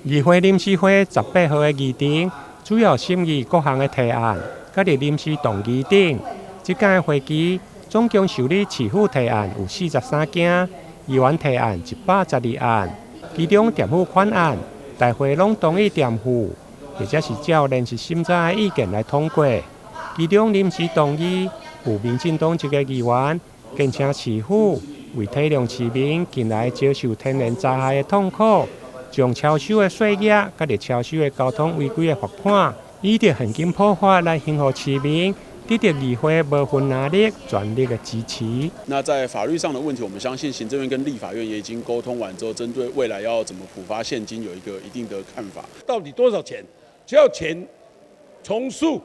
議會臨時會18號的議程，主要審議各項的提案，佮臨時動議等。這屆會期總共受理市府提案有43件，議員提案112案，其中墊付款案，大會攏同意墊付，或者是照臨時審查的意見來通過。其中臨時動議有民進黨一個議員，堅請市府為體諒市民近來遭受天然災害的痛苦，將超收的稅額佮超收的交通違規的罰款，以著現金普發來還予市民，得到議會無分藍綠全力的支持。那在法律上的問題，我們相信行政院跟立法院也已經溝通完之後，針對未來要怎麼普發現金有一個一定的看法。到底多少錢？只要錢從速、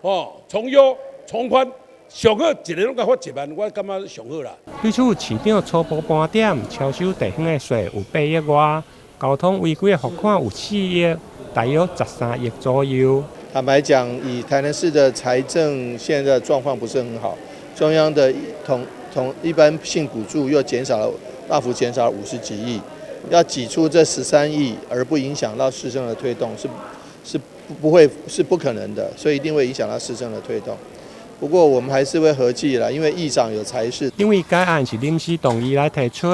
哦，從優、從寬，上好一个攏共發1萬，我感覺上好啦。對此，市長初步盤點，超收地方的稅有8億外，交通違規的罰款有4億，大約13億左右。坦白講，以台南市的財政現在狀況不是很好，中央的統統一般性補助又減少了，大幅減少了50幾億，要擠出這13億而不影響到市政的推動，是不會是不可能的，所以一定會影響到市政的推動。不過我們還是會合計啦，因為議長有財勢。因為該案是臨時動議來提出，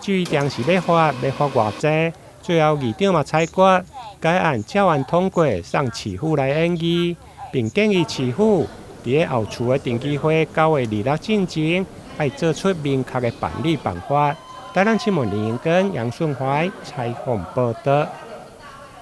至於當時欲發欲發偌濟，最後議長嘛裁決，該案照案通過，送市府來研議，並建議市府佇後厝的定期會9月26進前，愛做出明確的辦理辦法。台南新聞林英根、楊順懷採訪報道。